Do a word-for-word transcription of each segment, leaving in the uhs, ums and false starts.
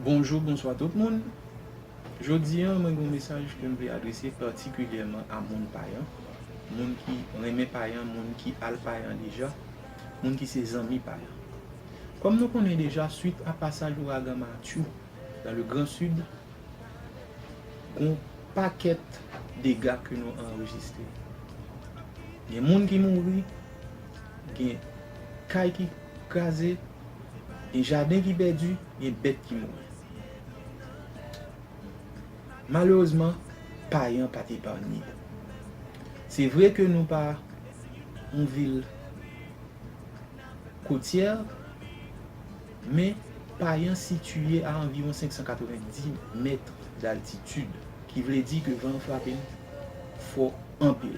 Bonjou, bonswa tout moun. Jodi a, mwen gen yon mesaj ke m vle adrese patikilyèman a moun Payan, moun ki renmen Payan, moun ki al Payan deja, moun ki se zanmi Payan. Kòm nou konnen deja, swit a pasaj ouragan Matthew dans le Grand Sud, gen yon pakèt dega ke nou anrejistre. Gen moun ki mouri, gen kay ki kraze, gen jaden ki pèdi, gen bèt ki mouri. Malerezman, Payan pa t epanye. Se vre ke nou pa yon vil kotyè, men Payan sitiye a anviwon senk san katrevenndis mèt d'altitid, ki vle di ke van an frape n fò anpil.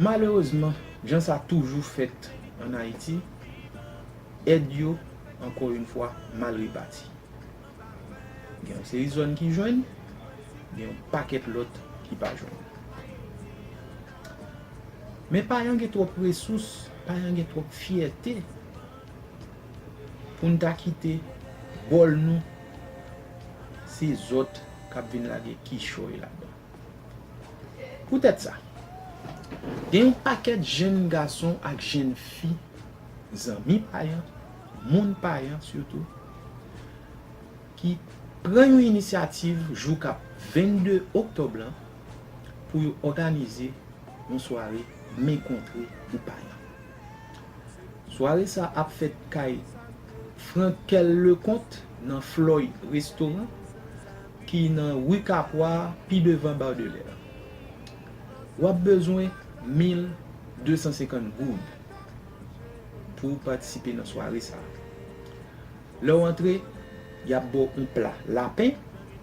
Malerezman, jan sa toujou fèt ann Ayiti, èd yo, ankò yon fwa, mal repati. Gen yon seri zòn ki jwenn, gen yon pakèt lòt ki pa jwenn. Men Payan gen twòp resous, Payan gen twòp fyète pou n ta kite bòl nou, se zòt k ap vin lage kichòy ladan. Poutèt sa, gen yon pakèt jenn gason ak jenn fi, zanmi Payan, moun Payan sitou, ki pran yon inisyativ jou k ap vennde oktòb lan pou yo òganize yon sware men kontre pou Payan. Sware sa ap fèt kay Frankel Leconte nan Floyd Restaurant ki nan ri Kapwa, pi devan Bar de l'Air. W ap bezwen mil de san senkant goud pou w patisipe nan sware sa. Lè w antre, y ap ba w yon pla lapen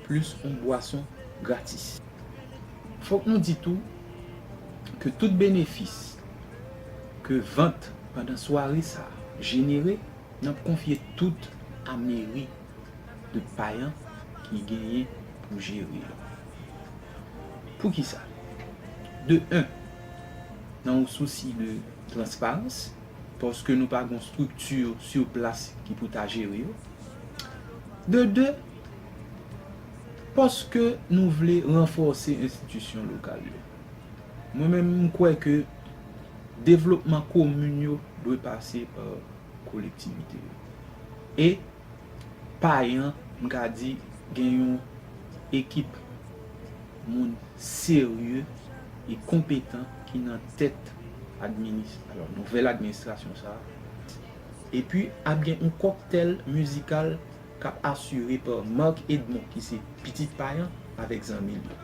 plis yon bwason gratis. Fòk nou di tou ke tout benefis ke vant pandan sware sa a jenere, n ap konfye tout a meri de Payan ki genyen pou jere yo. Poukisa? De un, nan yon sousi de transparans, paske nou pa gen yon estrikti sou plas ki pou ta jere yo. De de, paske nou vle ranfòse enstitisyon lokal yo. Mwen menm, m kwè ke devlopman komin yo dwe pase pa kolektivite yo. E Payan, m ka di, gen yon ekip moun serye e konpetan ki nan tèt adminis-, alò, nouvèl administrasyon sa a. Epi, ap gen yon kòktèl mizikal k ap asire pa Marc Edmond, ki se pitit Payan, avèk zanmi l yo.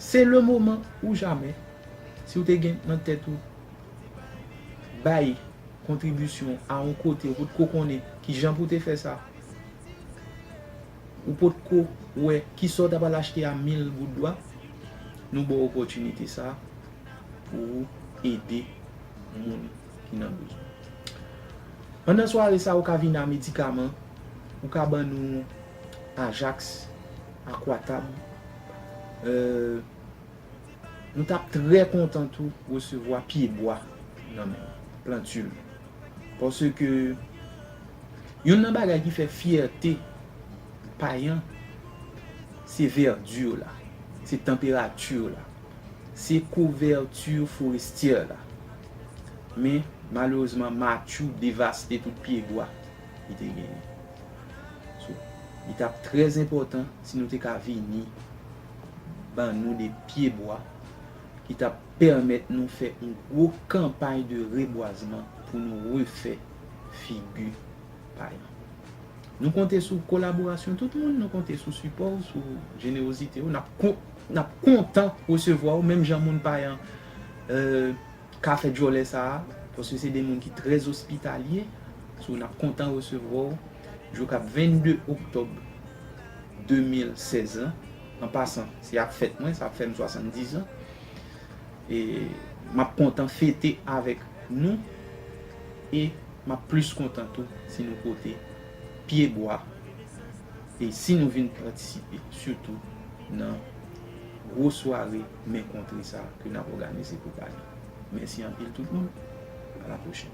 Se le moman ou jamè, si w te gen nan tèt ou bay kontribisyon a yon kote, ou potko konnen kijan pou w te fè sa, ou potko wè kisa w ta pral achte a mil goud dwa, nou ba w opòtinite sa pou w ede moun ki nan bezwen. Pandan sware sa, ou ka vini a medikaman, ou ka ban nou Ajax, Aquatab, euh, Nou t ap trè kontan tou resevwa pyebwa nan men w, plantil. Paske youn nan bagay ki fè fyète Payan, se vèdi la, se tanperati la, se kouvèti forestyè la. Men, malerezman, Matthew devaste tout pyebwa li te genyen. So, li t ap trè enpòtan si nou te ka vini ban nou de pyebwa ki t ap pèmèt nou fè yon gwo kanpay de rebwazman pou nou refè figi Payan. Nou konte sou kolaborasyon tout moun, nou konte sou sipò w, sou jenerozite w. N ap kon-, n ap kontan resevwa w, menm jan moun Payan, euh, ka fè djòlè sa a, paske se de moun ki trè ospitalye. So, n ap kontan resevwa w jou k ap vennde oktòb de mil sèz lan. An pasan, se ap fèt mwen, sa ap fè m swasanndizan. E m ap kontan fete avèk nou. E m ap plis kontan tou si nou pote pyebwa. E si nou vin patisipe, sitou nan gwo sware men kontre sa ke n ap òganize pou Payan. Mèsi anpil tout moun. A la pwochèn.